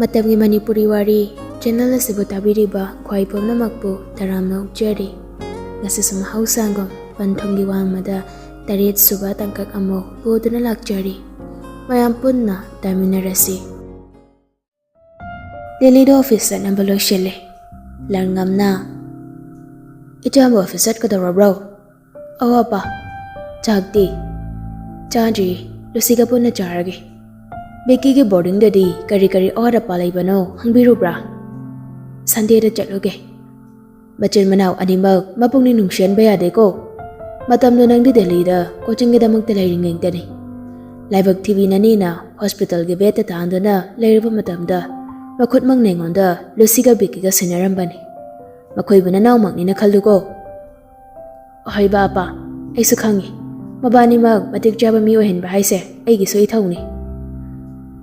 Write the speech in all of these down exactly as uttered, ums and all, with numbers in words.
ꯃꯇꯝꯒꯤ ꯃꯅꯤꯄꯨꯔꯤ ꯋꯥꯔꯤ ꯆꯦꯅꯦꯜ ꯑꯁꯤꯕꯨ ꯇꯥꯕꯤꯔꯤꯕ ꯈ꯭ꯋꯥꯏ ꯄꯨꯝꯅꯃꯛꯄꯨ ꯇꯔꯥꯝꯅ ꯑꯣꯛꯆꯔꯤ꯫ ꯉꯁꯤꯁꯨ ꯃꯍꯧꯁꯥꯒꯨꯝ ꯄꯟꯊꯨꯡꯒꯤ ꯋꯥꯡꯃꯗ ꯇꯔꯦꯠ ꯁꯨꯕ ꯇꯥꯡꯀꯛ ꯑꯃꯨꯛ ꯄꯨꯗꯨꯅ ꯂꯥꯛꯆꯔꯤ꯫ ꯃꯌꯥꯝ ꯄꯨꯟꯅ ꯇꯥꯃꯤꯟꯅꯔꯁꯤ꯫ ꯂꯤꯂꯤꯗꯣ ꯑꯣꯐꯤꯁ ꯆꯠꯅꯕ ꯂꯣꯏꯁꯤꯜꯂꯦ꯫ ꯂꯪꯉꯝꯅ, "ꯏꯆꯥꯕꯨ ꯑꯣꯐꯤꯁ ꯆꯠꯀꯗꯧꯔꯕ꯭ꯔꯣ?" "ꯑꯧ ꯑꯄꯥ꯫ ꯆꯥꯛꯇꯤ?" "ꯆꯥꯗ꯭ꯔꯤꯌꯦ, ꯂꯨꯁꯤꯒ ꯄꯨꯟꯅ ꯆꯥꯔꯒꯦ꯫ ꯕꯤꯀꯤꯒꯤ ꯕꯣꯔꯗꯤꯡꯗꯗꯤ ꯀꯔꯤ ꯀꯔꯤ ꯑꯋꯥꯠ ꯑꯄꯥ ꯂꯩꯕꯅꯣ ꯍꯪꯕꯤꯔꯨꯕ꯭ꯔꯥ?" "ꯁꯟꯗꯦꯗ ꯆꯠꯂꯨꯒꯦ꯫" "ꯃꯆꯤꯟ ꯃꯅꯥꯎ ꯑꯅꯤꯃꯛ ꯃꯄꯨꯛꯅꯤꯡ ꯅꯨꯡꯁꯤꯍꯟꯕ ꯌꯥꯗꯦꯀꯣ꯫ ꯃꯇꯝꯗꯣ ꯅꯪꯗꯤ ꯗꯦꯜꯂꯤꯗ ꯀꯣꯆꯤꯡꯒꯤꯗꯃꯛꯇ ꯂꯩꯔꯤꯉꯩꯗꯅꯤ꯫ ꯂꯥꯏꯕꯛ ꯊꯤꯕꯤ ꯅꯅꯦꯅ ꯍꯣꯁꯄꯤꯇꯥꯜꯒꯤ ꯕꯦꯗꯇ ꯇꯥꯡꯗꯨꯅ ꯂꯩꯔꯕ ꯃꯇꯝꯗ ꯃꯈꯨꯠꯃꯛꯅ ꯑꯩꯉꯣꯟꯗ ꯂꯨꯁꯤꯒ ꯕꯤꯀꯤꯒ ꯁꯤꯟꯅꯔꯝꯕꯅꯤ꯫ ꯃꯈꯣꯏꯕꯨ ꯅꯅꯥꯎꯃꯛꯅꯤꯅ ꯈꯜꯂꯨꯀꯣ꯫" "ꯑꯍꯣꯏꯕ ꯑꯄꯥ, ꯑꯩꯁꯨ ꯈꯪꯉꯤ꯫ ꯃꯕꯥꯅꯤꯃꯛ ꯃꯇꯤꯛ ꯆꯥꯕ ꯃꯤ ꯑꯣꯏꯍꯟꯕ ꯍꯥꯏꯁꯦ ꯑꯩꯒꯤꯁꯨ ꯏꯊꯧꯅꯤ꯫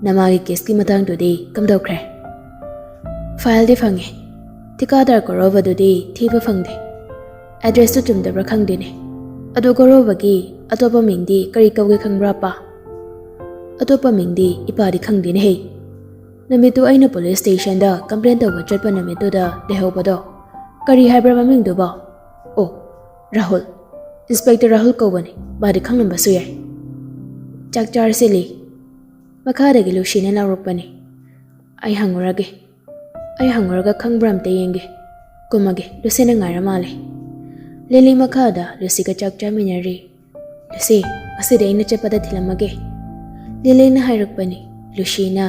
ꯅꯃꯥꯒꯤ ꯀꯦꯁꯀꯤ ꯃꯇꯥꯡꯗꯨꯗꯤ ꯀꯝꯗꯧꯈ꯭ꯔꯦ?" "ꯐꯥꯏꯜꯗꯤ ꯐꯪꯉꯦ꯫ ꯊꯤꯀꯥꯗꯥꯔ ꯀꯣꯔꯣꯕꯗꯨꯗꯤ ꯊꯤꯕ ꯐꯪꯗꯦ꯫ ꯑꯦꯗ꯭ꯔꯦꯁꯇꯨ ꯆꯨꯝꯗꯕ꯭ꯔꯥ ꯈꯪꯗꯦꯅꯦ꯫ ꯑꯗꯣ ꯀꯣꯔꯣꯕꯒꯤ ꯑꯇꯣꯞꯄ ꯃꯤꯡꯗꯤ ꯀꯔꯤ ꯀꯧꯒꯦ ꯈꯪꯕ꯭ꯔꯥ ꯑꯄꯥ?" "ꯑꯇꯣꯞꯄ ꯃꯤꯡꯗꯤ ꯏꯄꯥꯗꯤ ꯈꯪꯗꯦꯅꯦꯍꯦ꯫ ꯅꯨꯃꯤꯠꯇꯨ ꯑꯩꯅ ꯄꯨꯂꯤꯁ ꯁ꯭ꯇꯦꯁꯟꯗ ꯀꯝꯄ꯭ꯂꯦꯟ ꯇꯧꯕ ꯆꯠꯄ ꯅꯨꯃꯤꯠꯇꯨꯗ ꯂꯩꯍꯧꯕꯗꯣ, ꯀꯔꯤ ꯍꯥꯏꯕ꯭ꯔꯥ ꯃꯃꯤꯡꯗꯨꯕꯣ? ꯑꯣ, ꯔꯥꯍꯨꯜ꯫ ꯏꯟꯁꯄꯦꯛꯇꯔ ꯔꯥꯍꯨꯜ ꯀꯧꯕꯅꯤ꯫ ꯃꯥꯗꯤ ꯈꯪꯂꯝꯕꯁꯨ ꯌꯥꯏ꯫" "ꯆꯥꯛ ꯆꯥꯔꯁꯤ ꯂꯤ꯫" ꯃꯈꯥꯗꯒꯤ ꯂꯨꯁꯤꯅ ꯂꯥꯎꯔꯛꯄꯅꯤ꯫ "ꯑꯩ ꯍꯪꯉꯨꯔꯒꯦ꯫ ꯑꯩ ꯍꯪꯉꯨꯔꯒ ꯈꯪꯕ꯭ꯔꯥ ꯑꯝꯇ ꯌꯦꯡꯒꯦ꯫ ꯀꯨꯝꯃꯒꯦ, ꯂꯨꯁꯤꯅ ꯉꯥꯏꯔ ꯃꯥꯜꯂꯦ꯫" ꯂꯤꯂꯤ ꯃꯈꯥꯗ ꯂꯨꯁꯤꯒ ꯆꯥꯛ ꯆꯥꯃꯤꯟꯅꯔꯤ꯫ "ꯂꯨꯁꯤ, ꯉꯁꯤꯗꯤ ꯑꯩꯅ ꯆꯠꯄꯗ ꯊꯤꯜꯂꯝꯃꯒꯦ꯫" ꯂꯤꯂꯤꯅ ꯍꯥꯏꯔꯛꯄꯅꯤ꯫ ꯂꯨꯁꯤꯅ,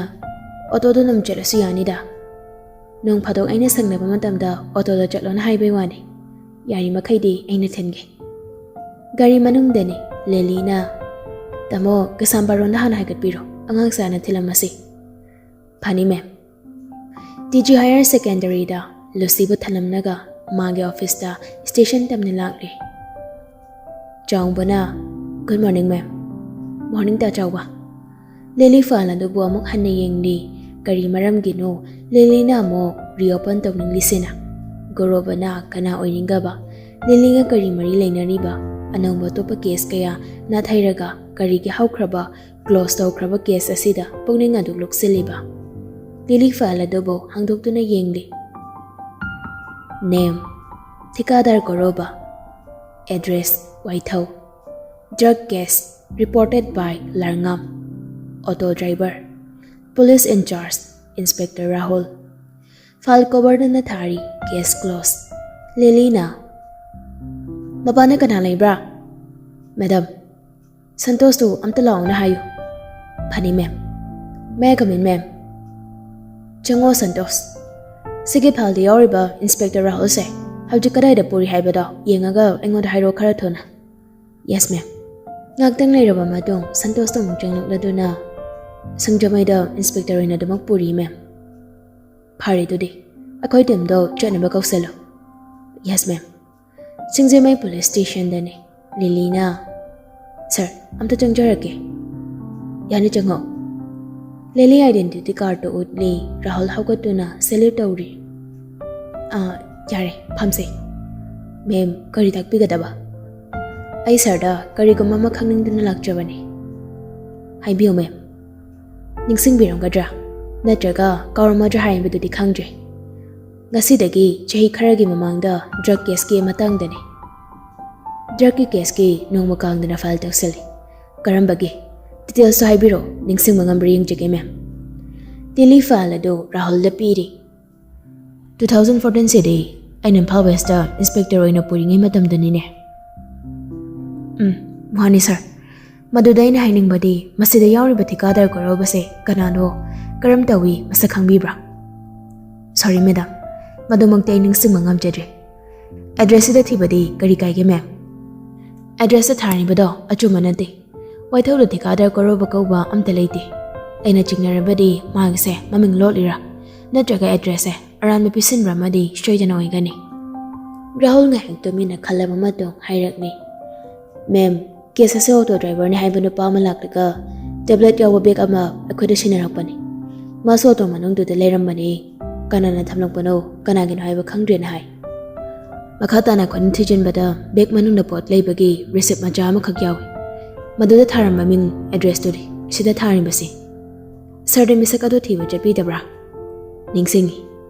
"ꯑꯣꯇꯣꯗ ꯑꯗꯨꯝ ꯆꯠꯂꯁꯨ ꯌꯥꯅꯤꯗ꯫ ꯅꯣꯡ ꯐꯥꯗꯣꯛ ꯑꯩꯅ ꯁꯪꯗꯕ ꯃꯇꯝꯗ ꯑꯣꯇꯣꯗ ꯆꯠꯂꯣꯅ ꯍꯥꯏꯕꯩ ꯋꯥꯅꯤ꯫ ꯌꯥꯔꯤꯃꯈꯩꯗꯤ ꯑꯩꯅ ꯊꯤꯟꯒꯦ꯫" ꯒꯥꯔꯤ ꯃꯅꯨꯡꯗꯅꯤ꯫ ꯂꯤꯂꯤꯅ, "ꯇꯥꯃꯣ, ꯀꯩꯁꯥꯝꯄꯥꯠꯔꯣꯝꯗ ꯍꯥꯟꯅ ꯍꯥꯏꯒꯠꯄꯤꯔꯣ, ꯑꯉꯥꯡ ꯆꯥꯅ ꯊꯤꯜꯂꯝꯃꯁꯤ꯫" "ꯐꯅꯤ ꯃꯦꯝ꯫" ꯇꯤ ꯖꯤ ꯍꯥꯌꯔ ꯁꯦꯀꯦꯟꯗꯔꯤꯗ ꯂꯨꯁꯤꯕꯨ ꯊꯅꯝꯂꯒ ꯃꯥꯒꯤ ꯑꯣꯐꯤꯁꯇ ꯁ꯭ꯇꯦꯁꯟ ꯇꯝꯅ ꯂꯥꯛꯂꯦ꯫ ꯆꯥꯎꯕꯅ, "Good morning ma'am꯫" "Morning ꯇꯥ ꯆꯥꯎꯕ꯫" ꯂꯤꯂꯤ ꯐꯥꯏꯜ ꯑꯗꯨꯕꯨ ꯑꯃꯨꯛ ꯍꯟꯅ ꯌꯦꯡꯂꯤ꯫ ꯀꯔꯤ ꯃꯔꯝꯒꯤꯅꯣ ꯂꯤꯂꯤꯅ ꯑꯃꯨꯛ ꯔꯤꯑꯣꯄꯟ ꯇꯧꯅꯤꯡꯂꯤꯁꯤꯅ? ꯒꯣꯔꯣꯕꯅ ꯀꯅꯥ ꯑꯣꯏꯅꯤꯡꯒꯕ? ꯂꯤꯂꯤꯒ ꯀꯔꯤ ꯃꯔꯤ ꯂꯩꯅꯔꯤꯕ? ꯑꯅꯧꯕ ꯑꯇꯣꯞꯄ ꯀꯦꯁ ꯀꯌꯥ ꯅꯥꯊꯩꯔꯒ ꯀꯔꯤꯒꯤ ꯍꯧꯈ꯭ꯔꯕ ꯀ꯭ꯂꯣꯖ ꯇꯧꯈ꯭ꯔꯕ ꯀꯦꯁ ꯑꯁꯤꯗ ꯄꯨꯛꯅꯤꯡ ꯑꯗꯨꯛ ꯂꯨꯞꯁꯤꯜꯂꯤꯕ? ꯇꯦꯂꯤ ꯐꯥꯏꯜ ꯑꯗꯨꯕꯨ ꯍꯥꯡꯗꯣꯛꯇꯨꯅ ꯌꯦꯡꯂꯤ꯫ Name: Thikadar Korob. Address: Waithou. Drug case: reported by Larangam. Auto driver: police in charge: Inspector Rahul. File ꯀꯣꯚꯔꯗꯨꯅ ꯊꯥꯔꯤ꯫ Case close꯫ ꯂꯤꯂꯤꯅ: "ꯃꯄꯥꯟꯗ ꯀꯅꯥ ꯂꯩꯕ꯭ꯔꯥ?" "ꯃꯦꯗꯥꯝ, ꯁꯟꯇꯣꯁꯇꯨ ꯑꯝꯇ ꯂꯥꯛꯑꯣꯅ ꯍꯥꯏꯌꯨ"꯫ "ꯐꯅꯤ ꯃꯦꯝ꯫ May I come in, ꯃꯦꯝ?" "ꯆꯪꯉꯣ ꯁꯟꯇꯣꯁ꯫ ꯁꯤꯒꯤ ꯐꯥꯏꯜꯗ ꯌꯥꯎꯔꯤꯕ ꯏꯟꯁꯄꯦꯛꯇꯔ ꯔꯥꯍꯨꯜꯁꯦ ꯍꯧꯖꯤꯛ ꯀꯗꯥꯏꯗ ꯄꯨꯔꯤ ꯍꯥꯏꯕꯗꯣ ꯌꯦꯡꯉꯒ ꯑꯩꯉꯣꯟꯗ ꯍꯥꯏꯔꯛꯑꯣ ꯈꯔ ꯊꯨꯅ"꯫ "Yes, ꯃꯦꯝ"꯫ ꯉꯥꯛꯇꯪ ꯂꯩꯔꯕ ꯃꯇꯨꯡ ꯁꯟꯇꯣꯁꯇ ꯑꯃꯨꯛ ꯆꯪꯂꯛꯂꯗꯨꯅ, "ꯁꯤꯡꯖꯃꯩꯗ ꯏꯟꯁꯄꯦꯛꯇꯔ ꯑꯣꯏꯅ ꯑꯗꯨꯃꯛ ꯄꯨꯔꯤ, ꯃꯦꯝ"꯫ "ꯐꯔꯦ, ꯑꯗꯨꯗꯤ ꯑꯩꯈꯣꯏ ꯇꯤꯝꯗꯣ ꯆꯠꯅꯕ ꯀꯧꯁꯜꯂꯨ"꯫ "Yes, ꯃꯦꯝ"꯫ ꯁꯤꯡꯖꯃꯩ ꯄꯨꯂꯤꯁ ꯁ꯭ꯇꯦꯁꯟꯗꯅꯤ꯫ ꯂꯤꯂꯤꯅ, "ꯁꯥꯔ, ꯑꯝꯇ ꯆꯪꯖꯔꯛꯀꯦ"꯫ "ꯌꯥꯅꯤ, ꯆꯪꯉꯣ"꯫ ꯂꯤꯂꯤ ꯑꯥꯏꯗꯦꯟꯇꯤꯇꯤ ꯀꯥꯔꯗꯇꯨ ꯎꯠꯂꯤ꯫ ꯔꯥꯍꯨꯜ ꯍꯧꯒꯠꯇꯨꯅ ꯁꯦꯜꯌꯨꯠ ꯇꯧꯔꯤ꯫ "ꯑꯥ, ꯌꯥꯔꯦ, ꯐꯝꯁꯦ"꯫ "ꯃꯦꯝ, ꯀꯔꯤ ꯇꯥꯛꯄꯤꯒꯗꯕ?" "ꯑꯩ ꯁꯥꯔꯗ ꯀꯔꯤꯒꯨꯝꯕ ꯑꯃ ꯈꯪꯅꯤꯡꯗꯨꯅ ꯂꯥꯛꯆꯕꯅꯤ"꯫ "ꯍꯥꯏꯕꯤꯌꯨ, ꯃꯦꯝ"꯫ "ꯅꯤꯡꯁꯤꯡꯕꯤꯔꯝꯒꯗ꯭ꯔꯥ ꯅꯠꯇ꯭ꯔꯒ ꯀꯥꯎꯔꯝꯃꯗ꯭ꯔꯥ ꯍꯥꯏꯕꯗꯨꯗꯤ ꯈꯪꯗ꯭ꯔꯦ꯫ ꯉꯁꯤꯗꯒꯤ ꯆꯍꯤ ꯈꯔꯒꯤ ꯃꯃꯥꯡꯗ ꯗ꯭ꯔꯒ ꯀꯦꯁꯀꯤ ꯃꯇꯥꯡꯗꯅꯤ꯫ ꯗ꯭ꯔꯒꯀꯤ ꯀꯦꯁꯀꯤ ꯅꯣꯡꯃ ꯀꯥꯡꯗꯅ ꯐꯥꯏꯜ ꯇꯧꯁꯤꯜꯂꯤ"꯫ "ꯀꯔꯝꯕꯒꯤ? ꯗꯤꯇꯦꯜꯁꯇꯣ ꯍꯥꯏꯕꯤꯔꯣ, ꯅꯤꯡꯁꯤꯡꯕ ꯉꯝꯕ꯭ꯔꯥ ꯌꯦꯡꯖꯒꯦ, ꯃꯦꯝ"꯫ ꯇꯦꯂꯤ ꯐꯥꯏꯜ ꯑꯗꯨ ꯔꯥꯍꯨꯜꯗ ꯄꯤꯔꯤ꯫ "Two thousand fourteen ꯁꯤꯗꯤ ꯑꯩꯅ ꯏꯝꯐꯥꯜ ꯋꯦꯁꯇ ꯏꯟꯁꯄꯦꯛꯇꯔ ꯑꯣꯏꯅ ꯄꯨꯔꯤꯉꯩ ꯃꯇꯝꯗꯅꯤꯅꯦ"꯫ "ꯎꯝ, ꯃꯥꯅꯤ ꯁꯥꯔ꯫ ꯃꯗꯨꯗ ꯑꯩꯅ ꯍꯥꯏꯅꯤꯡꯕꯗꯤ, ꯃꯁꯤꯗ ꯌꯥꯎꯔꯤꯕ ꯊꯤꯀꯥꯗꯥꯔ ꯀꯣꯔꯧꯕꯁꯦ ꯀꯅꯥꯅꯣ, ꯀꯔꯝ ꯇꯧꯏ, ꯃꯁꯛ ꯈꯪꯕꯤꯕ꯭ꯔꯥ?" "ꯁꯣꯔꯤ ꯃꯦꯗꯥꯝ, ꯃꯗꯨꯃꯛꯇꯤ ꯑꯩ ꯅꯤꯡꯁꯤꯡꯕ ꯉꯝꯖꯗ꯭ꯔꯦ꯫ ꯑꯦꯗ꯭ꯔꯦꯁꯁꯤꯗ ꯊꯤꯕꯗꯤ ꯀꯔꯤ ꯀꯥꯏꯒꯦ, ꯃꯦꯝ?" "ꯑꯦꯗ꯭ꯔꯦꯁꯇ ꯊꯥꯔꯤꯕꯗꯣ ꯑꯆꯨꯝꯕ ꯅꯠꯇꯦ꯫ ꯋꯥꯏꯊꯧꯗ ꯊꯤꯀꯥꯗꯥꯔ ꯀꯣꯔꯧꯕ ꯀꯧꯕ ꯑꯝꯇ ꯂꯩꯇꯦ꯫ ꯑꯩꯅ ꯆꯤꯡꯅꯔꯕꯗꯤ ꯃꯥꯒꯤꯁꯦ ꯃꯃꯤꯡ ꯂꯣꯠꯂꯤꯔꯥ ꯅꯠꯇ꯭ꯔꯒ ꯑꯦꯗ꯭ꯔꯦꯁꯁꯦ ꯑꯔꯥꯟꯕ ꯄꯤꯁꯤꯟꯕ ꯑꯃꯗꯤ ꯁꯣꯏꯗꯅ ꯑꯣꯏꯒꯅꯤ"꯫ ꯔꯥꯍꯨꯜ ꯉꯥꯏꯍꯥꯛ ꯇꯨꯃꯤꯟꯅ ꯈꯜꯂꯕ ꯃꯇꯨꯡ ꯍꯥꯏꯔꯛꯂꯤ, "ꯃꯦꯝ, ꯀꯦꯁ ꯑꯁꯤ ꯑꯣꯇꯣ ꯗ꯭ꯔꯥꯏꯚꯔꯅꯤ ꯍꯥꯏꯕ ꯅꯨꯄꯥ ꯑꯃ ꯂꯥꯛꯂꯒ ꯇꯦꯕ꯭ꯂꯦꯠ ꯌꯥꯎꯕ ꯕꯦꯒ ꯑꯃ ꯑꯩꯈꯣꯏꯗ ꯁꯤꯟꯅꯔꯛꯄꯅꯤ꯫ ꯃꯥꯁꯨ ꯑꯣꯇꯣ ꯃꯅꯨꯡꯗꯨꯗ ꯂꯩꯔꯝꯕꯅꯤ꯫ ꯀꯅꯥꯅ ꯊꯝꯂꯛꯄꯅꯣ, ꯀꯅꯥꯒꯤꯅꯣ ꯍꯥꯏꯕ ꯈꯪꯗ꯭ꯔꯦꯅ ꯍꯥꯏ꯫ ꯃꯈꯥ ꯇꯥꯅ ꯑꯩꯈꯣꯏꯅ ꯊꯤꯖꯤꯟꯕꯗ ꯕꯦꯒ ꯃꯅꯨꯡꯗ ꯄꯣꯠ ꯂꯩꯕꯒꯤ ꯔꯤꯁꯤꯞ ꯃꯆꯥ ꯑꯃꯈꯛ ꯌꯥꯎꯏ꯫ ꯃꯗꯨꯗ ꯊꯥꯔꯝꯕ ꯃꯤꯡ, ꯑꯦꯗ꯭ꯔꯦꯁꯇꯨꯗꯤ ꯁꯤꯗ ꯊꯥꯔꯤꯕꯁꯤ꯫ ꯁꯥꯔꯗꯤ ꯃꯤꯁꯛ ꯑꯗꯨ ꯊꯤꯕ ꯆꯠꯄꯤꯗꯕ꯭ꯔꯥ?" ꯅꯤꯡꯁꯤꯡꯉꯤ꯫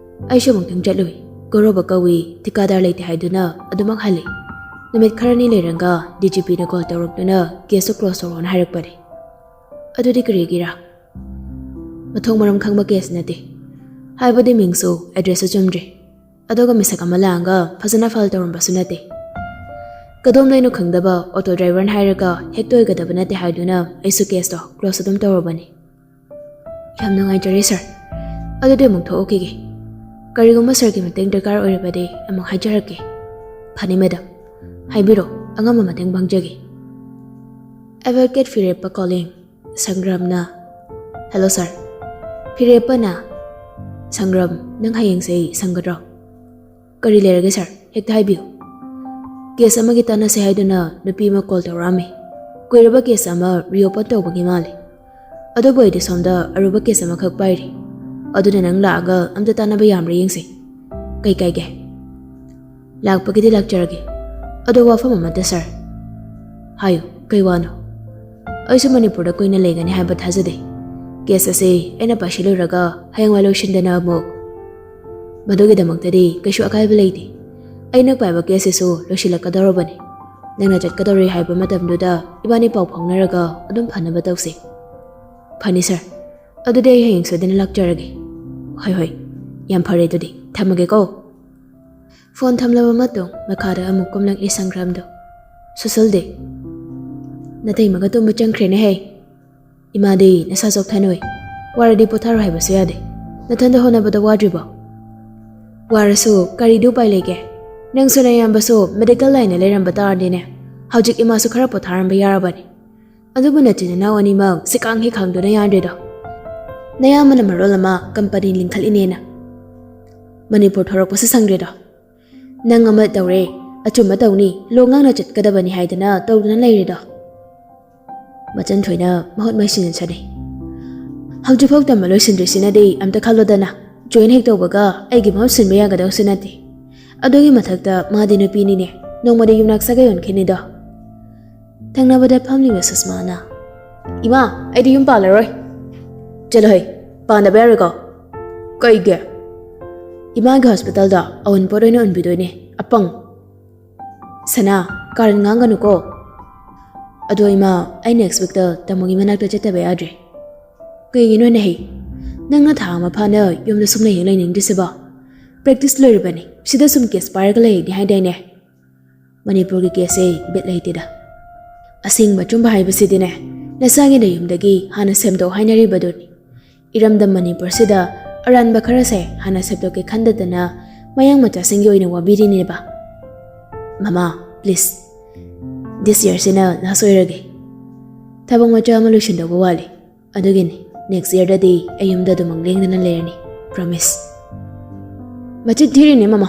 ꯑꯩꯁꯨ ꯑꯃꯨꯛꯇꯪ ꯆꯠꯂꯨꯏ꯫ ꯒꯣꯔꯣꯕ ꯀꯧꯏ, ꯊꯤꯀꯥꯗꯥꯔ ꯂꯩꯇꯦ ꯍꯥꯏꯗꯨꯅ ꯑꯗꯨꯃꯛ ꯍꯜꯂꯤ꯫ ꯅꯨꯃꯤꯠ ꯈꯔꯅꯤ ꯂꯩꯔꯒ ꯗꯤ ꯖꯤ ꯄꯤꯅ ꯀꯣꯜ ꯇꯧꯔꯛꯇꯨꯅ ꯀꯦꯁꯇꯨ ꯀ꯭ꯂꯣꯖ ꯇꯧꯔꯣꯅ ꯍꯥꯏꯔꯛꯄꯅꯤ꯫ ꯑꯗꯨꯗꯤ ꯀꯔꯤꯒꯤꯔꯥ? ꯃꯊꯣꯡ ꯃꯔꯝ ꯈꯪꯕ ꯀꯦꯁ ꯅꯠꯇꯦ꯫ ꯍꯥꯏꯕꯗꯤ ꯃꯤꯡꯁꯨ ꯑꯦꯗ꯭ꯔꯦꯁꯁꯨ ꯆꯨꯝꯗ꯭ꯔꯤ꯫ ꯑꯗꯨꯒ ꯃꯤꯁꯛ ꯑꯃ ꯂꯥꯛꯑꯒ ꯐꯖꯅ ꯐꯥꯏꯜ ꯇꯧꯔꯝꯕꯁꯨ ꯅꯠꯇꯦ꯫ ꯀꯗꯣꯝꯗꯩꯅꯣ ꯈꯪꯗꯕ ꯑꯣꯇꯣ ꯗ꯭ꯔꯥꯏꯚꯔꯅ ꯍꯥꯏꯔꯒ ꯍꯦꯛꯇ ꯑꯣꯏꯒꯗꯕ ꯅꯠꯇꯦ ꯍꯥꯏꯗꯨꯅ ꯑꯩꯁꯨ ꯀꯦꯁꯇꯣ ꯀ꯭ꯂꯣꯖ ꯑꯗꯨꯝ ꯇꯧꯔꯕꯅꯤ꯫ ꯌꯥꯝ ꯅꯨꯡꯉꯥꯏꯖꯔꯦ ꯁꯥꯔ꯫ ꯑꯗꯨꯗꯤ ꯑꯃꯨꯛ ꯊꯣꯛꯎꯈꯤꯒꯦ꯫ ꯀꯔꯤꯒꯨꯝꯕ ꯁꯥꯔꯒꯤ ꯃꯇꯦꯡ ꯗꯔꯀꯥꯔ ꯑꯣꯏꯔꯕꯗꯤ ꯑꯃꯨꯛ ꯍꯥꯏꯖꯔꯛꯀꯦ꯫ ꯐꯅꯤ ꯃꯦꯗꯥꯝ, ꯍꯥꯏꯕꯤꯔꯣ, ꯑꯉꯝꯕ ꯃꯇꯦꯡ ꯄꯥꯡꯖꯒꯦ꯫ Advocate Phireppa calling. ꯁꯪꯒ꯭ꯔꯥꯝꯅ, "ꯍꯦꯂꯣ ꯁꯥꯔ꯫" ꯐꯤꯔꯦꯞꯄꯅ, "ꯁꯪꯒ꯭ꯔꯥꯝ, ꯅꯪ ꯍꯌꯦꯡꯁꯦ ꯁꯪꯒꯗ꯭ꯔꯣ?" "ꯀꯔꯤ ꯂꯩꯔꯒꯦ ꯁꯥꯔ? ꯍꯦꯛꯇ ꯍꯥꯏꯕꯤꯌꯨ꯫" "ꯀꯦꯁ ꯑꯃꯒꯤ ꯇꯥꯟꯅꯁꯦ ꯍꯥꯏꯗꯨꯅ ꯅꯨꯄꯤ ꯑꯃ ꯀꯣꯜ ꯇꯧꯔꯛꯑꯝꯃꯤ꯫ ꯀꯨꯏꯔꯕ ꯀꯦꯁ ꯑꯃ ꯔꯤꯑꯣꯄꯟ ꯇꯧꯕꯒꯤ ꯃꯥꯜꯂꯤ꯫ ꯑꯗꯨꯕꯨ ꯑꯩꯗꯤ ꯁꯣꯝꯗ ꯑꯔꯨꯕ ꯀꯦꯁ ꯑꯃꯈꯛ ꯄꯥꯏꯔꯤ꯫ ꯑꯗꯨꯅ ꯅꯪ ꯂꯥꯛꯑꯒ ꯑꯝꯇ ꯇꯥꯟꯅꯕ ꯌꯥꯕ꯭ꯔꯥ ꯌꯦꯡꯁꯦ꯫ ꯀꯩ ꯀꯥꯏꯒꯦ?" "ꯂꯥꯛꯄꯒꯤꯗꯤ ꯂꯥꯛꯆꯔꯒꯦ꯫ ꯑꯗꯣ ꯋꯥꯐꯝ ꯑꯃꯇ ꯁꯥꯔ꯫" "ꯍꯥꯏꯌꯨ, ꯀꯩ ꯋꯥꯅꯣ?" "ꯑꯩꯁꯨ ꯃꯅꯤꯄꯨꯔꯗ ꯀꯨꯏꯅ ꯂꯩꯒꯅꯤ ꯍꯥꯏꯕ ꯊꯥꯖꯗꯦ꯫ ꯀꯦꯁ ꯑꯁꯤ ꯑꯩꯅ ꯄꯥꯏꯁꯤꯜꯂꯨꯔꯒ ꯍꯌꯦꯡꯋꯥꯏ ꯂꯣꯏꯁꯤꯟꯗꯅ ꯑꯃꯨꯛ..." "ꯃꯗꯨꯒꯤꯗꯃꯛꯇꯗꯤ ꯀꯩꯁꯨ ꯑꯀꯥꯏꯕ ꯂꯩꯇꯦ꯫ ꯑꯩꯅ ꯄꯥꯏꯕ ꯀꯦꯁꯁꯤꯁꯨ ꯂꯣꯏꯁꯤꯜꯂꯛꯀꯗꯧꯔꯕꯅꯤ꯫ ꯅꯪꯅ ꯆꯠꯀꯗꯧꯔꯦ ꯍꯥꯏꯕ ꯃꯇꯝꯗꯨꯗ ꯏꯕꯥꯅꯤ ꯄꯥꯎ ꯐꯥꯎꯅꯔꯒ ꯑꯗꯨꯝ ꯐꯅꯕ ꯇꯧꯁꯤ꯫" "ꯐꯅꯤ ꯁꯥꯔ꯫ ꯑꯗꯨꯗꯤ ꯑꯩ ꯍꯌꯦꯡ ꯁꯣꯏꯗꯅ ꯂꯥꯛꯆꯔꯒꯦ꯫" "ꯍꯣꯏ, ꯍꯣꯏ꯫ ꯌꯥꯝ ꯐꯔꯦ, ꯑꯗꯨꯗꯤ ꯊꯝꯃꯒꯦꯀꯣ꯫" ꯐꯣꯟ ꯊꯝꯂꯕ ꯃꯇꯨꯡ ꯃꯈꯥꯗ ꯑꯃꯨꯛ ꯀꯨꯝꯂꯛꯂꯤ ꯁꯪꯒ꯭ꯔꯥꯝꯗꯣ꯫ "ꯁꯨꯁꯜꯗꯦ, ꯅꯇꯩꯃꯒ ꯇꯨꯝꯕ ꯆꯪꯈ꯭ꯔꯦꯅꯦꯍꯦ꯫ ꯏꯃꯥꯗꯤ ꯅꯁꯥ ꯆꯣꯛꯊꯅꯣꯏ꯫ ꯋꯥꯔꯗꯤ ꯄꯣꯊꯥꯔꯣ ꯍꯥꯏꯕꯁꯨ ꯌꯥꯗꯦ꯫ ꯅꯊꯟꯗ ꯍꯣꯠꯅꯕꯗ ꯋꯥꯗ꯭ꯔꯤꯕꯣ?" "ꯋꯥꯔꯁꯨ ꯀꯔꯤꯗꯤ ꯎꯄꯥꯏ ꯂꯩꯒꯦ? ꯅꯪꯁꯨ ꯅꯌꯥꯝꯕꯁꯨ ꯃꯦꯗꯤꯀꯦꯜ ꯂꯥꯏꯟꯗ ꯂꯩꯔꯝꯕ ꯇꯥꯔꯗꯤꯅꯦ, ꯍꯧꯖꯤꯛ ꯏꯃꯥꯁꯨ ꯈꯔ ꯄꯣꯊꯥꯔꯝꯕ ꯌꯥꯔꯕꯅꯤ꯫ ꯑꯗꯨꯕꯨ ꯅꯆꯤꯟ ꯅꯅꯥꯎ ꯑꯅꯤꯃꯛ ꯁꯤꯀꯥꯡ ꯍꯦꯛ ꯈꯥꯡꯗꯨꯅ ꯌꯥꯗ꯭ꯔꯤꯗꯣ꯫ ꯅꯌꯥꯝꯕꯅ ꯃꯔꯣꯜ ꯑꯃ ꯀꯝꯄꯅꯤ ꯂꯤꯡꯈꯠꯂꯤꯅꯦꯅ ꯃꯅꯤꯄꯨꯔ ꯊꯣꯔꯛꯄꯁꯨ ꯁꯪꯗ꯭ꯔꯤꯗꯣ꯫ ꯅꯪ ꯑꯃ ꯇꯧꯔꯦ, ꯑꯆꯨꯝꯕ ꯇꯧꯅꯤ, ꯂꯣ ꯉꯥꯡꯅ ꯆꯠꯀꯗꯕꯅꯤ ꯍꯥꯏꯗꯅ ꯇꯧꯗꯨꯅ ꯂꯩꯔꯤꯗꯣ꯫" ꯃꯆꯟ ꯊꯣꯏꯅ ꯃꯍꯨꯠ ꯃꯩ ꯁꯤꯟꯅꯁꯅꯩ꯫ "ꯍꯧꯖꯤꯛꯐꯥꯎ ꯇꯝꯕ ꯂꯣꯏꯁꯤꯟꯗ꯭ꯔꯤꯁꯤꯅꯗꯤ ꯑꯝꯇ ꯈꯜꯂꯣꯗꯅ꯫ ꯖꯣꯏꯟ ꯍꯦꯛ ꯇꯧꯕꯒ ꯑꯩꯒꯤ ꯃꯍꯨꯠ ꯁꯤꯟꯕ ꯌꯥꯒꯗꯧꯁꯨ ꯅꯠꯇꯦ꯫ ꯑꯗꯨꯒꯤ ꯃꯊꯛꯇ ꯃꯥꯗꯤ ꯅꯨꯄꯤꯅꯤꯅꯦ, ꯅꯣꯡꯃꯗꯤ ꯌꯨꯝꯅꯥꯛ ꯁꯥꯒꯩ ꯑꯣꯟꯈꯤꯅꯤꯗꯣ꯫" ꯊꯪꯅꯕꯗ ꯐꯝꯂꯤꯕ ꯁꯨꯁꯃꯥꯅ, "ꯏꯃꯥ, ꯑꯩꯗꯤ ꯌꯨꯝ ꯄꯥꯜꯂꯔꯣꯏ꯫" "ꯆꯠꯂꯣꯍꯦ, ꯄꯥꯟꯗꯕ ꯌꯥꯔꯣꯏꯀꯣ꯫" ꯀꯩꯒꯤ? ꯏꯃꯥꯒꯤ ꯍꯣꯁꯄꯤꯇꯥꯜꯗ ꯑꯋꯨꯟꯄꯣꯠ ꯑꯣꯏꯅ ꯎꯟꯕꯤꯗꯣꯏꯅꯦ, ꯑꯄꯪ꯫ ꯁꯅꯥ, ꯀꯥꯔꯟ ꯉꯥꯡꯒꯅꯨꯀꯣ꯫ ꯑꯗꯣ ꯏꯃꯥ, ꯑꯩ next weekꯇ ꯇꯥꯃꯣꯒꯤ ꯃꯅꯥꯛꯇ ꯆꯠꯇꯕ ꯌꯥꯗ꯭ꯔꯦ꯫ ꯀꯩꯒꯤꯅꯣ ꯅꯦꯍꯤ? ꯅꯪꯅ ꯊꯥ ꯑꯃ ꯐꯥꯅ ꯌꯨꯝꯗ ꯁꯨꯝ ꯂꯩꯍꯦꯛ ꯂꯩꯅꯤꯡꯗ꯭ꯔꯤꯁꯤꯕꯣ? Practice ꯂꯣꯏꯔꯕꯅꯤ, ꯁꯤꯗ ꯁꯨꯝ case ꯄꯥꯏꯔꯒ ꯂꯩꯅꯤ ꯍꯥꯏꯗꯥꯏꯅꯦ? ꯃꯅꯤꯄꯨꯔꯒꯤ caseꯁꯦ ꯕꯤꯠ ꯂꯩꯇꯦꯗ꯫ ꯑꯁꯦꯡꯕ ꯑꯆꯨꯝꯕ ꯍꯥꯏꯕꯁꯤꯗꯤꯅꯦ, ꯅꯁꯥꯒꯤ ꯅꯌꯨꯝꯗꯒꯤ ꯍꯥꯟꯅ ꯁꯦꯝꯗꯣꯛ ꯍꯥꯏꯅꯔꯤꯕꯗꯨꯅꯤ꯫ ꯏꯔꯝꯗꯝ ꯃꯅꯤꯄꯨꯔꯁꯤꯗ ꯑꯔꯥꯟꯕ ꯈꯔꯁꯦ ꯍꯥꯟꯅ ꯁꯦꯝꯗꯣꯛꯀꯦ ꯈꯟꯗꯗꯅ ꯃꯌꯥꯡ ꯃꯆꯥꯁꯤꯡꯒꯤ ꯑꯣꯏꯅ ꯋꯥꯕꯤꯔꯤꯅꯦꯕ꯫ ꯃꯃꯥ, please, this yearꯁꯤꯅ last ꯑꯣꯏꯔꯒꯦ꯫ ꯊꯕꯛ ꯃꯆꯥ ꯑꯃ ꯂꯣꯏꯁꯤꯟꯗꯧꯕ ꯋꯥꯠꯂꯤ꯫ ꯑꯗꯨꯒꯤꯅꯤ, next yearꯗꯗꯤ ꯑꯩ ꯌꯨꯝꯗ ꯑꯗꯨꯃꯛ ꯂꯦꯡꯗꯅ ꯂꯩꯔꯅꯤ꯫ Promise꯫ ꯃꯆꯤꯟ ꯊꯤꯔꯤꯅꯦ ꯃꯃꯥ꯫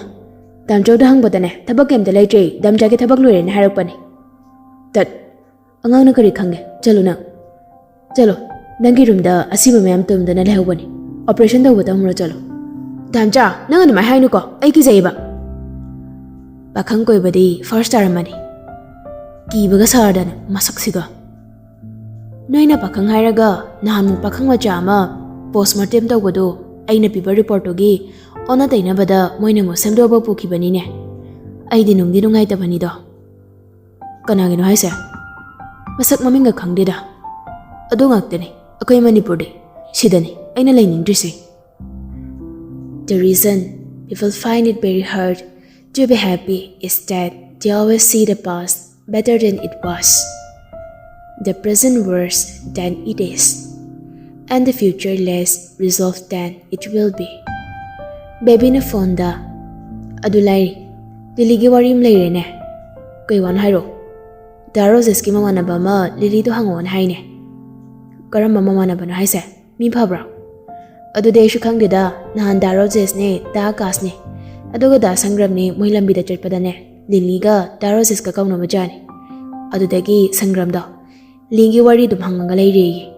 ꯇꯥꯝꯆꯧꯗ ꯍꯪꯕꯗꯅꯦ, ꯊꯕꯛ ꯀꯩꯝꯇ ꯂꯩꯇ꯭ꯔꯦ, ꯗꯥꯝꯆꯥꯒꯤ ꯊꯕꯛ ꯂꯣꯏꯔꯦꯅ ꯍꯥꯏꯔꯛꯄꯅꯦ꯫ ꯇꯠ꯫ ꯑꯉꯥꯡꯅ ꯀꯔꯤ ꯈꯪꯒꯦ? ꯆꯠꯂꯣ ꯅꯪ꯫ ꯆꯠꯂꯣ꯫ ꯅꯪꯒꯤ roomꯗ ꯑꯁꯤꯕ ꯃꯌꯥꯝ ꯇꯨꯝꯗꯅ ꯂꯩꯍꯧꯕꯅꯤ꯫ Operation ꯇꯧꯕ ꯇꯝꯃꯨꯔꯣ, ꯆꯠꯂꯣ꯫ ꯗꯥꯝꯆꯥ, ꯅꯪ ꯑꯗꯨꯃꯥꯏꯅ ꯍꯥꯏꯅꯨꯀꯣ, ꯑꯩ ꯀꯤꯖꯩꯕ꯫ ꯄꯥꯈꯪ ꯀꯣꯏꯕꯗꯤ first ꯇꯥꯔꯝꯃꯅꯤ꯫ ꯀꯤꯕꯒ ꯁꯥꯔꯗꯅ ꯃꯁꯛꯁꯤꯒ꯫ ꯅꯣꯏꯅ ꯄꯥꯈꯪ ꯍꯥꯏꯔꯒ ꯅꯍꯥꯟꯃꯨꯛ ꯄꯥꯈꯪ ꯃꯆꯥ ꯑꯃ postmortem ꯇꯧꯕꯗꯣ, ꯑꯩꯅ ꯄꯤꯕ reportꯇꯨꯒꯤ ꯑꯣꯟꯅ ꯇꯩꯅꯕꯗ ꯃꯣꯏꯅ ꯑꯃꯨꯛ ꯁꯦꯝꯗꯣꯛꯑꯒ ꯄꯨꯈꯤꯕꯅꯤꯅꯦ꯫ ꯑꯩꯗꯤ ꯅꯨꯡꯗꯤ ꯅꯨꯡꯉꯥꯏꯇꯕꯅꯤꯗꯣ꯫ ꯀꯅꯥꯒꯤꯅꯣ ꯍꯥꯏꯁꯦ? ꯃꯁꯛ ꯃꯃꯤꯡꯒ ꯈꯪꯗꯦꯗ꯫ ꯑꯗꯨ ꯉꯥꯛꯇꯅꯤ ꯑꯩꯈꯣꯏ ꯃꯅꯤꯄꯨꯔꯗꯤ꯫ ꯁꯤꯗꯅꯤ ꯑꯩꯅ ꯂꯩꯅꯤꯡꯗ꯭ꯔꯤꯁꯦ꯫ The reason people find it very hard to be happy is that they always see the past better than it was, the present worse than it is, and the future less resolved than it will be. ꯕꯦꯕꯤꯅ ꯐꯣꯟꯗ, "ꯑꯗꯨ ꯂꯥꯏꯔꯤ, ꯂꯤꯂꯤꯒꯤ ꯋꯥꯔꯤ ꯑꯃ ꯂꯩꯔꯦꯅꯦ꯫ ꯀꯩ ꯋꯥꯅꯣ ꯍꯥꯏꯔꯣ?" "ꯗꯥ ꯔꯣꯖꯦꯁꯀꯤ ꯃꯃꯥꯟꯅꯕ ꯑꯃ ꯂꯤꯂꯤꯗꯣ ꯍꯪꯉꯛꯑꯣꯅ ꯍꯥꯏꯅꯦ꯫" "ꯀꯔꯝꯕ ꯃꯃꯥꯟꯅꯕꯅꯣ ꯍꯥꯏꯁꯦ? ꯃꯤ ꯐꯕ꯭ꯔꯣ?" "ꯑꯗꯨꯗꯤ ꯑꯩꯁꯨ ꯈꯪꯗꯦꯗ꯫ ꯅꯍꯥꯟ ꯗꯥ ꯔꯣꯖꯦꯁꯅꯦ, ꯗꯥ ꯑꯀꯥꯁꯅꯦ, ꯑꯗꯨꯒ ꯗꯥ ꯁꯪꯒ꯭ꯔꯝꯅꯦ ꯃꯣꯏ ꯂꯝꯕꯤꯗ ꯆꯠꯄꯗꯅꯦ, ꯂꯤꯂꯤꯒ ꯗꯥ ꯔꯣꯖꯦꯁꯀ ꯀꯧꯅꯕ ꯖꯥꯠꯅꯤ꯫ ꯑꯗꯨꯗꯒꯤ ꯁꯪꯒ꯭ꯔꯝꯗꯣ ꯂꯤꯂꯤꯒꯤ ꯋꯥꯔꯤ ꯑꯗꯨꯝ ꯍꯪꯉꯒ ꯂꯩꯔꯦꯌꯦ꯫"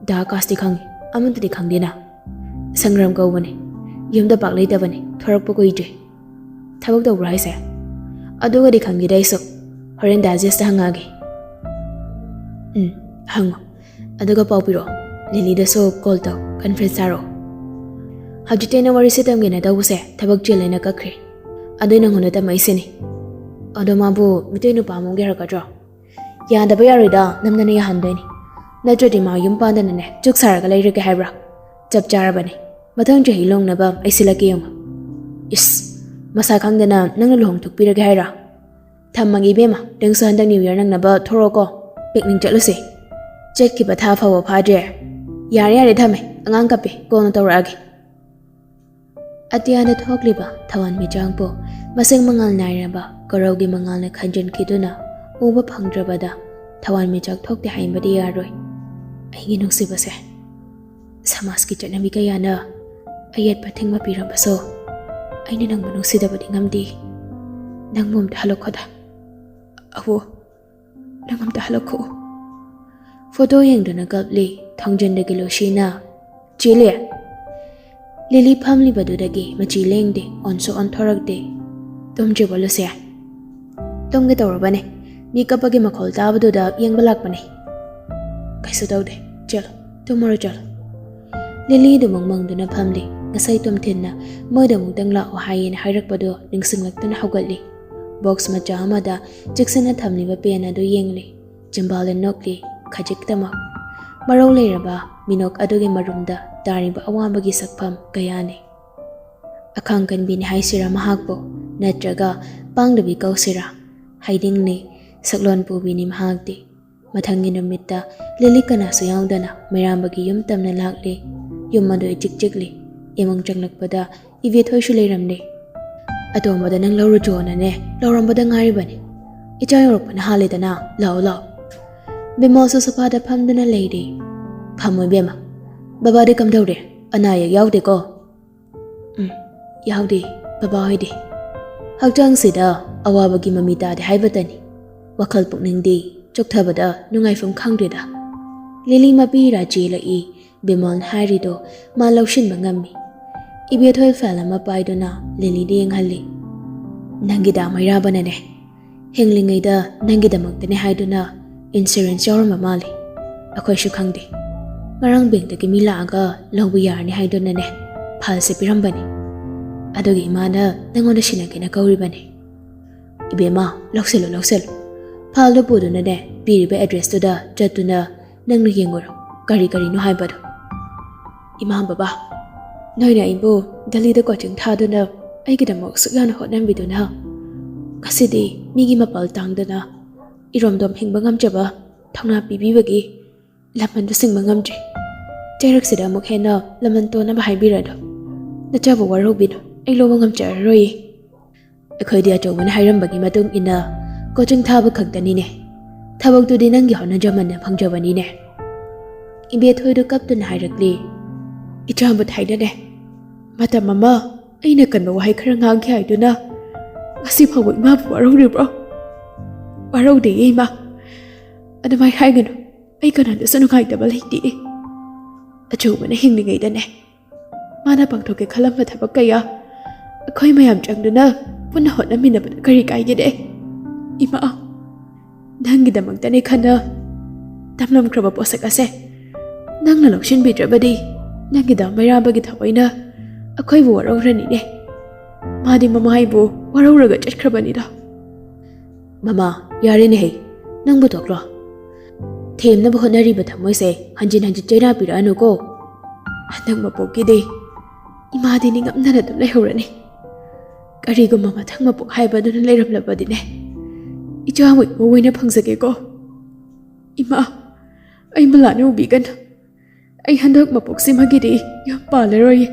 "ꯗꯥ ꯑꯀꯥꯁꯇꯤ ꯈꯪꯉꯤ, ꯑꯃꯗꯨꯗꯤ ꯈꯪꯗꯦꯅ꯫" "ꯁꯪꯒ꯭ꯔꯥꯝ ꯀꯧꯕꯅꯦ, ꯌꯨꯝꯗ ꯄꯥꯛ ꯂꯩꯇꯕꯅꯦ, ꯊꯣꯔꯛꯄ ꯀꯨꯏꯗ꯭ꯔꯤ꯫" "ꯊꯕꯛ ꯇꯧꯕ꯭ꯔꯣ ꯍꯥꯏꯁꯦ?" "ꯑꯗꯨꯒꯗꯤ ꯈꯪꯗꯦꯗ ꯑꯩꯁꯨ꯫ ꯍꯣꯔꯦꯟ ꯗꯥ ꯖꯦꯁꯇ ꯍꯪꯉꯛꯑꯒꯦ꯫" "ꯎꯝ, ꯍꯪꯉꯣ꯫ ꯑꯗꯨꯒ ꯄꯥꯎ ꯄꯤꯔꯛꯑꯣ꯫ ꯂꯤꯂꯤꯗꯁꯨ call ꯇꯧ, conference ꯁꯥꯔꯛꯑꯣ꯫" ꯍꯧꯖꯤꯛꯇꯤ ꯑꯩꯅ ꯋꯥꯔꯤꯁꯦ ꯇꯝꯒꯦꯅ ꯇꯧꯕꯁꯦ ꯊꯕꯛ ꯆꯤꯜꯂꯦꯅ ꯀꯛꯈ꯭ꯔꯦ꯫ ꯑꯗꯨꯏ ꯅꯉꯣꯟꯗ ꯇꯝꯃꯛꯏꯁꯤꯅꯤ꯫ ꯑꯗꯣ ꯃꯥꯕꯨ ꯃꯤꯇꯩ ꯅꯨꯄꯥ ꯑꯃ ꯑꯣꯏꯒꯦ ꯍꯥꯏꯔꯛꯀꯗ꯭ꯔꯣ? ꯌꯥꯗꯕ ꯌꯥꯔꯣꯏꯗ, ꯅꯝꯗꯅ ꯌꯥꯍꯟꯗꯣꯏꯅꯤ꯫ ꯅꯠꯇ꯭ꯔꯗꯤ ꯃꯥ ꯌꯨꯝ ꯄꯥꯟꯗꯅꯅꯦ ꯆꯨꯛ ꯁꯥꯔꯒ ꯂꯩꯔꯒꯦ ꯍꯥꯏꯕ꯭ꯔꯥ? ꯆꯞ ꯆꯥꯔꯕꯅꯤ꯫ ꯃꯊꯪ ꯆꯍꯤ ꯂꯨꯍꯣꯡꯅꯕ ꯑꯩ ꯁꯤꯜꯂꯛꯀꯦ ꯌꯦꯡꯉꯨ꯫ ꯏꯁ, ꯃꯁꯥ ꯈꯪꯗꯅ ꯅꯪꯅ ꯂꯨꯍꯣꯡꯊꯣꯛꯄꯤꯔꯒꯦ ꯍꯥꯏꯔꯣ? ꯊꯝꯃꯒꯦ ꯏꯕꯦꯝꯃ, ꯅꯪꯁꯨ ꯍꯟꯗꯛ New Year ꯅꯪꯅꯕ ꯊꯣꯔꯛꯑꯣꯀꯣ꯫ Picnic ꯆꯠꯂꯨꯁꯦ꯫ ꯆꯠꯈꯤꯕ ꯊꯥ ꯐꯥꯎꯕ ꯐꯥꯗ꯭ꯔꯦ꯫ ꯌꯥꯔꯦ ꯌꯥꯔꯦ, ꯊꯝꯃꯦ, ꯑꯉꯥꯡ ꯀꯞꯄꯦ, ꯀꯣꯟꯅ ꯇꯧꯔꯛꯑꯒꯦ꯫ ꯑꯇꯤꯌꯥꯗ ꯊꯣꯛꯂꯤꯕ ꯊꯋꯥꯟꯃꯤꯆꯥꯛꯄꯨ ꯃꯁꯤꯡ ꯃꯉꯥꯜ ꯅꯥꯏꯔꯕ ꯀꯣꯔꯧꯒꯤ ꯃꯉꯥꯜꯅ ꯈꯟꯖꯤꯟꯈꯤꯗꯨꯅ ꯎꯕ ꯐꯪꯗ꯭ꯔꯕꯗ ꯊꯋꯥꯟꯃꯤꯆꯥꯛ ꯊꯣꯛꯇꯦ ꯍꯥꯏꯕꯗꯤ ꯌꯥꯔꯣꯏ꯫ ꯑꯩꯒꯤ ꯅꯨꯡꯁꯤꯕꯁꯦ, ꯁꯃꯥꯖꯀꯤ ꯆꯠꯅꯕꯤ ꯀꯌꯥꯅ ꯑꯌꯦꯠꯄ ꯊꯤꯡꯕ ꯄꯤꯔꯕꯁꯨ ꯑꯩꯅ ꯅꯪꯕꯨ ꯅꯨꯡꯁꯤꯗꯕꯗꯤ ꯉꯝꯗꯦ꯫ ꯅꯪꯕꯨ ꯑꯝꯇ ꯍꯜꯂꯛꯈꯣꯗ꯫ ꯑꯍꯣ, ꯅꯪ ꯑꯝꯇ ꯍꯜꯂꯛꯈꯣ꯫ Photo ꯌꯦꯡꯗꯨꯅ ꯀꯞꯂꯤ ꯊꯣꯡꯖꯤꯟꯗꯒꯤ ꯂꯨꯁꯤꯅ꯫ ꯆꯦꯜꯂꯤ꯫ ꯂꯤꯂꯤ ꯐꯝꯂꯤꯕꯗꯨꯗꯒꯤ ꯃꯆꯤ ꯂꯦꯡꯗꯦ, ꯑꯣꯟꯁꯨ ꯑꯣꯟꯊꯣꯔꯛꯇꯦ꯫ ꯇꯨꯝꯗ꯭ꯔꯤꯕꯣ ꯂꯨꯁꯤ? ꯇꯨꯝꯒꯦ ꯇꯧꯔꯕꯅꯦ꯫ ꯃꯤ ꯀꯞꯄꯒꯤ ꯃꯈꯣꯜ ꯇꯥꯕꯗꯨꯗ ꯌꯦꯡꯕ ꯂꯥꯛꯄꯅꯦ꯫ ꯀꯩꯁꯨ ꯇꯧꯗꯦ꯫ ꯆꯠꯂꯣ, ꯇꯨꯝꯃꯨꯔꯣ ꯆꯠꯂꯣ꯫ ꯂꯤꯂꯤꯗꯨ ꯃꯪ ꯃꯪꯗꯨꯅ ꯐꯝꯂꯤ꯫ ꯉꯁꯥꯏ ꯇꯣꯝꯊꯤꯟꯅ ꯃꯣꯏꯗ ꯑꯃꯨꯛꯇꯪ ꯂꯥꯛꯑꯣ ꯍꯥꯏꯌꯦꯅ ꯍꯥꯏꯔꯛꯄꯗꯨ ꯅꯤꯡꯁꯤꯡꯂꯛꯇꯨꯅ ꯍꯧꯒꯠꯂꯤ꯫ Box ꯃꯆꯥ ꯑꯃꯗ ꯆꯦꯛꯁꯤꯟꯅ ꯊꯝꯂꯤꯕ pen ꯑꯗꯨ ꯌꯦꯡꯂꯤ꯫ ꯆꯤꯝꯕꯥꯜꯗ ꯅꯣꯛꯂꯤ, ꯈꯖꯤꯛꯇꯃꯛ꯫ ꯃꯔꯧ ꯂꯩꯔꯕ ꯃꯤꯅꯣꯛ ꯑꯗꯨꯒꯤ ꯃꯔꯨꯝꯗ ꯇꯥꯔꯤꯕ ꯑꯋꯥꯕꯒꯤ ꯁꯛꯐꯝ ꯀꯌꯥꯅꯤ꯫ ꯑꯈꯥꯡ ꯀꯟꯕꯤꯅꯤ ꯍꯥꯏꯁꯤꯔꯥ ꯃꯍꯥꯛꯄꯨ, ꯅꯠꯇ꯭ꯔꯒ ꯄꯥꯡꯗꯕꯤ ꯀꯧꯁꯤꯔꯥ? ꯍꯥꯏꯗꯤꯡꯂꯤ, ꯁꯛꯂꯣꯟ ꯄꯨꯕꯤꯅꯤ ꯃꯍꯥꯛꯇꯤ꯫ ꯃꯊꯪꯒꯤ ꯅꯨꯃꯤꯠꯇ ꯂꯤꯂꯤ ꯀꯅꯥꯁꯨ ꯌꯥꯎꯗꯅ ꯃꯩꯔꯥꯝꯕꯒꯤ ꯌꯨꯝ ꯇꯝꯅ ꯂꯥꯛꯂꯤ꯫ ꯌꯨꯝ ꯑꯗꯨ ꯏꯆꯤꯛ ꯆꯤꯛꯂꯤ꯫ ꯏꯃꯨꯡ ꯆꯪꯂꯛꯄꯗ ꯏꯕꯦꯊꯣꯏꯁꯨ ꯂꯩꯔꯝꯂꯦ꯫ "ꯑꯇꯣꯝꯕꯗ ꯅꯪ ꯂꯧꯔꯨꯆꯣꯅꯅꯦ ꯂꯧꯔꯝꯕꯗ ꯉꯥꯏꯔꯤꯕꯅꯤ꯫ ꯏꯆꯥ ꯌꯧꯔꯛꯄꯅ ꯍꯥꯜꯂꯦꯗꯅ, ꯂꯥꯛꯑꯣ ꯂꯥꯛꯑꯣ꯫" ꯕꯤꯃꯣꯜꯁꯨ sofaꯗ ꯐꯝꯗꯨꯅ ꯂꯩꯔꯤ꯫ "ꯐꯝꯃꯣ ꯏꯕꯦꯝꯃ꯫ ꯕꯕꯥꯗꯤ ꯀꯝꯗꯧꯔꯦ? ꯑꯅꯥ ꯑꯌꯦꯛ ꯌꯥꯎꯗꯦꯀꯣ?" "ꯎꯝ, ꯌꯥꯎꯗꯦ, ꯕꯕꯥ ꯍꯣꯏꯗꯤ꯫ ꯍꯛꯆꯥꯡꯁꯤꯗ ꯑꯋꯥꯕꯒꯤ ꯃꯃꯤ ꯇꯥꯗꯦ ꯍꯥꯏꯕꯇꯅꯤ꯫ ꯋꯥꯈꯜ ꯄꯨꯛꯅꯤꯡꯗꯤ ꯆꯣꯛꯊꯕꯗ ꯅꯨꯡꯉꯥꯏꯐꯝ ꯈꯪꯗ꯭ꯔꯦꯗ꯫" ꯂꯤꯂꯤ ꯃꯄꯤ ꯏꯔꯥ ꯆꯦꯜꯂꯛꯏ꯫ ꯕꯤꯃꯜꯅ ꯍꯥꯏꯔꯤꯗꯣ ꯃꯥ ꯂꯧꯁꯤꯟꯕ ꯉꯝꯃꯤ꯫ ꯏꯕꯦꯊꯣꯏ file ꯑꯃ ꯄꯥꯏꯗꯨꯅ ꯂꯤꯂꯤꯗ ꯌꯦꯡꯍꯜꯂꯤ꯫ "ꯅꯪꯒꯤ ꯗꯥ ꯃꯩꯔꯥꯕꯅꯅꯦ, ꯍꯤꯡꯂꯤꯉꯩꯗ ꯅꯪꯒꯤꯗꯃꯛꯇꯅꯦ ꯍꯥꯏꯗꯨꯅ insurance ꯌꯥꯎꯔꯝꯕ ꯃꯥꯜꯂꯤ꯫ ꯑꯩꯈꯣꯏꯁꯨ ꯈꯪꯗꯦ꯫ ꯉꯔꯥꯡ bankꯇꯒꯤ ꯃꯤ ꯂꯥꯛꯑꯒ ꯂꯧꯕ ꯌꯥꯔꯅꯤ ꯍꯥꯏꯗꯨꯅꯅꯦ, ꯐꯥꯏꯜꯁꯦ ꯄꯤꯔꯝꯕꯅꯤ꯫ ꯑꯗꯨꯒꯤ ꯏꯃꯥꯅ ꯅꯪꯉꯣꯟꯗ ꯁꯤꯟꯅꯒꯦꯅ ꯀꯧꯔꯤꯕꯅꯤ꯫ ꯏꯕꯦꯝꯃ, ꯂꯧꯁꯤꯜꯂꯨ, ꯂꯧꯁꯤꯜꯂꯨ꯫ ꯐꯥꯏꯜꯗꯨ ꯄꯨꯗꯨꯅꯅꯦ, ꯄꯤꯔꯤꯕ ꯑꯦꯗ꯭ꯔꯦꯁꯇꯨꯗ ꯆꯠꯇꯨꯅ ꯅꯪꯅ ꯌꯦꯡꯉꯨꯔꯣ, ꯀꯔꯤ ꯀꯔꯤꯅꯣ ꯍꯥꯏꯕꯗꯣ꯫ ꯏꯃꯥ, ꯕꯕꯥ, ꯅꯣꯏꯅ ꯑꯩꯕꯨ ꯗꯦꯜꯂꯤꯗ ꯀꯣꯆꯤꯡ ꯊꯥꯗꯨꯅ ꯑꯩꯒꯤꯗꯃꯛ ꯑꯁꯨꯛ ꯌꯥꯝꯅ ꯍꯣꯠꯅꯕꯤꯗꯨꯅ ꯉꯁꯤꯗꯤ ꯃꯤꯒꯤ ꯃꯄꯥꯜ ꯇꯥꯡꯗꯅ ꯏꯔꯣꯝꯗꯣꯝ ꯍꯤꯡꯕ ꯉꯝꯖꯕ ꯊꯧꯅꯥ ꯄꯤꯕꯤꯕꯒꯤ ꯂꯃꯟꯗꯨ ꯁꯤꯡꯕ ꯉꯝꯗ꯭ꯔꯤ꯫ ꯆꯩꯔꯛꯁꯤꯗ ꯑꯃꯨꯛ ꯍꯦꯟꯅ ꯂꯃꯟ ꯇꯣꯟꯅꯕ ꯍꯥꯏꯕꯤꯔꯅꯨ꯫ ꯅꯆꯥꯕꯨ ꯋꯥꯔꯧꯕꯤꯅꯨ, ꯑꯩ ꯂꯧꯕ ꯉꯝꯖꯔꯔꯣꯏ꯫ ꯑꯩꯈꯣꯏꯗꯤ ꯑꯆꯧꯕꯅ ꯍꯥꯏꯔꯝꯕꯒꯤ ꯃꯇꯨꯡ ꯏꯟꯅ ꯀꯣꯆꯤꯡ ꯊꯥꯕ ꯈꯛꯇꯅꯤꯅꯦ꯫ ꯊꯕꯛꯇꯨꯗꯤ ꯅꯪꯒꯤ ꯍꯣꯠꯅꯖꯃꯟꯅ ꯐꯪꯖꯕꯅꯤꯅꯦ꯫ ꯏꯕꯦꯊꯣꯏꯗꯨ ꯀꯞꯇꯨꯅ ꯍꯥꯏꯔꯛꯂꯤ, ꯏꯆꯥꯕꯨ ꯊꯥꯏꯅꯅꯦ, ꯃꯇꯝ ꯑꯃ ꯑꯩꯅ ꯀꯟꯕ ꯋꯥꯍꯩ ꯈꯔ ꯉꯥꯡꯈꯤ ꯍꯥꯏꯗꯨꯅ ꯉꯁꯤ ꯐꯥꯎꯕ ꯏꯃꯥꯕꯨ ꯋꯥꯔꯧꯔꯤꯕ꯭ꯔꯣ? ꯋꯥꯔꯧꯗꯦ ꯏꯃꯥ, ꯑꯗꯨꯃꯥꯏ ꯍꯥꯏꯒꯅꯨ꯫ ꯑꯩ ꯀꯅꯥꯗꯁꯨ ꯅꯨꯡꯉꯥꯏꯇꯕ ꯂꯩꯇꯦ꯫ ꯑꯆꯧꯕꯅ ꯍꯤꯡꯂꯤꯉꯩꯗꯅꯦ, ꯃꯥꯅ ꯄꯥꯡꯊꯣꯛꯀꯦ ꯈꯜꯂꯝꯕ ꯊꯕꯛ ꯀꯌꯥ ꯑꯩꯈꯣꯏ ꯃꯌꯥꯝ ꯆꯪꯗꯨꯅ ꯄꯨꯟꯅ ꯍꯣꯠꯅꯃꯤꯟꯅꯕꯗ ꯀꯔꯤ ꯀꯥꯏꯒꯦꯅꯦ? ꯏꯃꯥ, ꯅꯪꯒꯤꯗꯃꯛꯇꯅꯦ ꯈꯟꯅ ꯇꯝꯂꯝꯈ꯭ꯔꯕ ꯄꯣꯠꯁꯛ ꯑꯁꯦ ꯅꯪꯅ ꯂꯧꯁꯤꯟꯕꯤꯗ꯭ꯔꯕꯗꯤ ꯅꯪꯒꯤ ꯗꯥ ꯃꯩꯔꯥꯕꯒꯤ ꯊꯋꯥꯏꯅ ꯑꯩꯈꯣꯏꯕꯨ ꯋꯥꯔꯧꯔꯅꯤꯅꯦ꯫ ꯃꯥꯗꯤ ꯃꯃꯥ ꯑꯩꯕꯨ ꯋꯥꯔꯧꯔꯒ ꯆꯠꯈ꯭ꯔꯕꯅꯤꯗꯣ꯫ ꯃꯃꯥ, ꯌꯥꯔꯦꯅꯦꯍꯦ, ꯅꯪꯕꯨ ꯇꯣꯛꯂꯣ꯫ ꯊꯦꯝꯅꯕ ꯍꯣꯠꯅꯔꯤꯕ ꯊꯃꯣꯏꯁꯦ ꯍꯟꯖꯤꯟ ꯍꯟꯖꯤꯟ ꯆꯩꯔꯥ ꯄꯤꯔꯛꯑꯅꯨꯀꯣ꯫ ꯍꯟꯗꯛ ꯃꯄꯣꯛꯀꯤꯗꯤ ꯏꯃꯥꯗꯤ ꯅꯤꯡꯉꯝꯗꯅ ꯑꯗꯨꯝ ꯂꯩꯍꯧꯔꯅꯤ꯫ ꯀꯔꯤꯒꯨꯝꯕ ꯃꯊꯪ ꯃꯄꯣꯛ ꯍꯥꯏꯕꯗꯨꯅ ꯂꯩꯔꯝꯂꯕꯗꯤꯅꯦ, ꯏꯆꯥꯕꯨ ꯏꯃꯧ ꯑꯣꯏꯅ ꯐꯪꯖꯒꯦꯀꯣ꯫ ꯏꯃꯥ, ꯑꯩꯕꯨ ꯂꯥꯟꯅ ꯎꯕꯤꯒꯅꯨ꯫ ꯑꯩ ꯍꯟꯗꯛ ꯃꯄꯣꯛꯁꯤꯃꯒꯤꯗꯤ ꯌꯨꯝ ꯄꯥꯜꯂꯔꯣꯏ꯫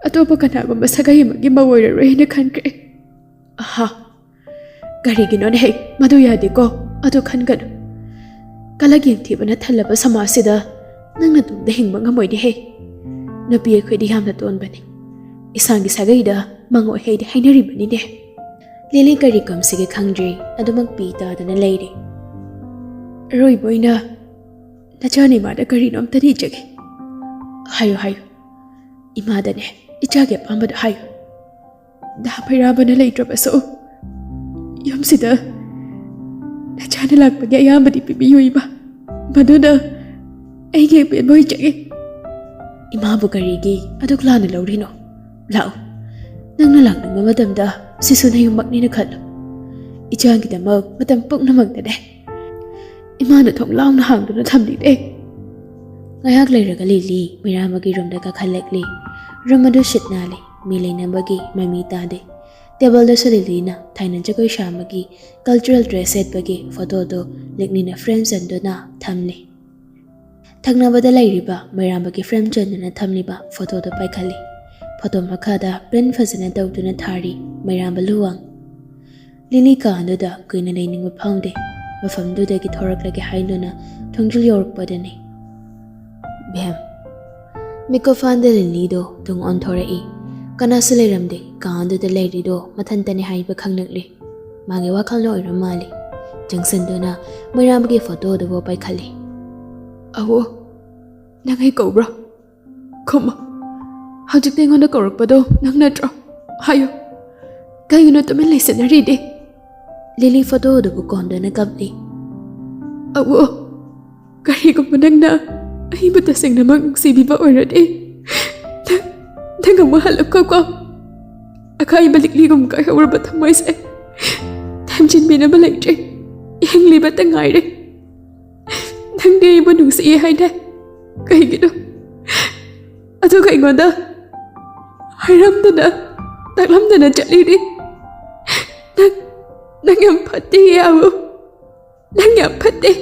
ꯑꯇꯣꯞꯄ ꯀꯅꯥꯒꯨꯝꯕ ꯁꯥꯒꯩ ꯑꯃꯒꯤ ꯃꯧ ꯑꯣꯏꯔꯔꯣꯏ ꯍꯥꯏꯅ ꯈꯟꯈ꯭ꯔꯦ꯫ ꯑꯍꯥ, ꯀꯔꯤꯒꯤꯅꯣꯅꯦꯍꯦ? ꯃꯗꯨ ꯌꯥꯗꯦꯀꯣ, ꯑꯗꯨ ꯈꯟꯒꯅꯨ꯫ ꯀꯂꯛ ꯌꯦꯡꯊꯤꯕꯅ ꯊꯜꯂꯕ ꯁꯃꯥꯖꯁꯤꯗ ꯅꯪ ꯅꯇꯣꯝꯇ ꯍꯤꯡꯕ ꯉꯝꯃꯣꯏꯅꯦꯍꯦ꯫ ꯅꯨꯄꯤ ꯑꯩꯈꯣꯏꯗꯤ ꯌꯥꯝꯅ ꯇꯣꯟꯕꯅꯤ꯫ ꯏꯁꯥꯒꯤ ꯁꯥꯒꯩꯗ ꯃꯉꯣꯏ ꯍꯩꯗꯤ ꯍꯥꯏꯅꯔꯤꯕꯅꯤꯅꯦ꯫ ꯂꯤꯂꯤ ꯀꯔꯤ ꯈꯨꯝꯁꯤꯒꯦ ꯈꯪꯗ꯭ꯔꯦ, ꯑꯗꯨꯃꯛ ꯄꯤ ꯇꯥꯗꯨꯅ ꯂꯩꯔꯦ꯫ ꯑꯔꯣꯏꯕ ꯑꯣꯏꯅ ꯅꯆꯥꯅ ꯏꯃꯥꯗ ꯀꯔꯤꯅꯣ ꯑꯝꯇ ꯅꯤꯖꯒꯦ꯫ ꯍꯥꯏꯌꯨ, ꯍꯥꯏꯌꯨ꯫ ꯏꯃꯥꯗꯅꯦ, ꯏꯆꯥꯒꯤ ꯑꯄꯥꯝꯕꯗꯣ ꯍꯥꯏꯌꯨ꯫ ꯗꯥ ꯃꯩꯔꯥꯕꯅ ꯂꯩꯇ꯭ꯔꯕꯁꯨ ꯌꯨꯝꯁꯤꯗ ꯅꯆꯥꯅ ꯂꯥꯛꯄꯒꯤ ꯑꯌꯥꯝꯕꯗꯤ ꯄꯤꯕꯤꯌꯨ ꯏꯃꯥ꯫ ꯃꯗꯨꯅ ꯑꯩꯒꯤ ꯑꯄꯦꯟꯕ ꯑꯣꯏꯖꯒꯦ꯫ ꯏꯃꯥꯕꯨ ꯀꯔꯤꯒꯤ ꯑꯗꯨꯛ ꯂꯥꯟꯅ ꯂꯧꯔꯤꯅꯣ? ꯂꯥꯛꯎ, ꯅꯪꯅ ꯂꯥꯛꯅꯤꯡꯕ ꯃꯇꯝꯗ ꯁꯤꯁꯨ ꯅꯌꯨꯝꯃꯛꯅꯤꯅ ꯈꯜꯂꯨ꯫ ꯏꯆꯥꯒꯤꯗꯃꯛ ꯃꯇꯝ ꯄꯨꯝꯅꯃꯛꯇꯅꯦ ꯏꯃꯥꯅ ꯊꯣꯡ ꯂꯥꯎꯅ ꯍꯥꯡꯗꯨꯅ ꯊꯝꯂꯤꯅꯦ꯫ ꯉꯥꯏꯍꯥꯛ ꯂꯩꯔꯒ ꯂꯤꯂꯤ ꯃꯩꯔꯥꯝꯕꯒꯤ ꯔꯨꯝꯗ ꯀꯥꯈꯠꯂꯛꯂꯤ꯫ ꯔꯨꯝ ꯑꯗꯨ ꯁꯤꯠ ꯅꯥꯜꯂꯤ, ꯃꯤ ꯂꯩꯅꯕꯒꯤ ꯃꯃꯤ ꯇꯥꯗꯦ꯫ ꯇꯦꯕꯜꯗꯁꯨ ꯂꯤꯂꯤꯅ ꯊꯥꯏꯅ ꯖꯒꯣꯏ ꯁꯥ ꯑꯃꯒꯤ ꯀꯜꯆꯔꯦꯜ ꯗ꯭ꯔꯦꯁ ꯁꯦꯠꯄꯒꯤ ꯐꯣꯇꯣꯗꯨ ꯂꯤꯛꯂꯤꯅ ꯐ꯭ꯔꯦꯝ ꯆꯟꯗꯨꯅ ꯊꯝꯂꯤ꯫ ꯊꯪꯅꯕꯗ ꯂꯩꯔꯤꯕ ꯃꯩꯔꯥꯝꯕꯒꯤ ꯐ꯭ꯔꯦꯝ ꯆꯟꯗꯨꯅ ꯊꯝꯂꯤꯕ ꯐꯣꯇꯣꯗꯨ ꯄꯥꯏꯈꯠꯂꯤ꯫ ꯐꯣꯇꯣ ꯃꯈꯥꯗ ꯄ꯭ꯔꯤꯟ ꯐꯖꯅ ꯇꯧꯗꯨꯅ ꯊꯥꯔꯤ ꯃꯩꯔꯥꯝꯕ ꯂꯨꯋꯥꯡ꯫ ꯂꯤꯂꯤ ꯀꯥ ꯑꯗꯨꯗ ꯀꯨꯏꯅ ꯂꯩꯅꯤꯡꯕ ꯐꯥꯎꯗꯦ꯫ ꯃꯐꯝꯗꯨꯗꯒꯤ ꯊꯣꯔꯛꯂꯒꯦ ꯍꯥꯏꯗꯨꯅ ꯊꯣꯡꯖꯤꯜ ꯌꯧꯔꯛꯄꯗꯅꯤ ꯕꯦꯝ꯫ ꯃꯤꯀꯞ ꯐꯥꯟꯗ ꯂꯤꯂꯤꯗꯣ ꯇꯨꯡ ꯑꯣꯟꯊꯣꯔꯛꯏ꯫ ꯀꯅꯥꯁꯨ ꯂꯩꯔꯝꯗꯦ꯫ ꯀꯥ ꯑꯗꯨꯗ ꯂꯩꯔꯤꯗꯣ ꯃꯊꯟꯇꯅꯤ ꯍꯥꯏꯕ ꯈꯪꯂꯛꯂꯤ꯫ ꯃꯥꯒꯤ ꯋꯥꯈꯜꯅ ꯑꯣꯏꯔ ꯃꯥꯜꯂꯤ꯫ ꯆꯪꯁꯤꯟꯗꯨꯅ ꯃꯩꯔꯥꯝꯕꯒꯤ ꯐꯣꯇꯣ ꯑꯗꯨꯕꯨ ꯄꯥꯏꯈꯠꯂꯤ꯫ "ꯑꯋꯣ, ꯅꯪ ꯑꯩ ꯀꯧꯕ꯭ꯔꯣ? ꯈꯨꯝꯃꯣ꯫ ꯍꯧꯖꯤꯛꯇ ꯑꯩꯉꯣꯟꯗ ꯀꯧꯔꯛꯄꯗꯣ ꯅꯪ ꯅꯠꯇ꯭ꯔꯣ? ꯍꯥꯏꯌꯨ꯫ ꯀꯩꯒꯤꯅꯣ ꯇꯨꯃꯤꯟ ꯂꯩꯁꯤꯟꯅꯔꯤꯗꯤ?" ꯂꯤꯂꯤ ꯐꯣꯇꯣ ꯑꯗꯨꯕꯨ ꯀꯣꯟꯗꯨꯅ ꯀꯞꯂꯤ꯫ "ꯑꯋꯣ, ꯀꯔꯤꯒꯨꯝꯕ ꯅꯪꯅ ꯑꯩꯕꯨ ꯇꯁꯦꯡꯅꯃꯛ ꯅꯨꯡꯁꯤꯕꯤꯕ ꯑꯣꯏꯔꯗꯤ, ꯅꯪ, ꯅꯪ ꯑꯃꯨꯛ ꯍꯜꯂꯛꯈꯣꯀꯣ꯫ ꯑꯀꯥꯏꯕ ꯂꯤꯛꯂꯤꯒꯨꯝ ꯀꯥꯏꯍꯧꯔꯕ ꯊꯃꯣꯏꯁꯦ ꯊꯦꯝꯖꯤꯟꯕꯤꯅꯕ ꯂꯩꯇ꯭ꯔꯦ꯫ ꯌꯦꯡꯂꯤꯕꯇ ꯉꯥꯏꯔꯦ꯫ ꯅꯪꯗꯤ ꯑꯩꯕꯨ ꯅꯨꯡꯁꯤꯌꯦ ꯍꯥꯏꯅꯦ꯫ ꯀꯩꯒꯤꯅꯣ ꯑꯗꯨꯒ ꯑꯩꯉꯣꯟꯗ ꯍꯥꯏꯔꯝꯗꯅ, ꯇꯥꯛꯂꯝꯗꯅ ꯆꯠꯂꯤꯗꯤ? ꯅꯪ, ꯅꯪ ꯌꯥꯝ ꯐꯠꯇꯦ, ꯑꯋꯣ꯫ ꯅꯪ ꯌꯥꯝ ꯐꯠꯇꯦ꯫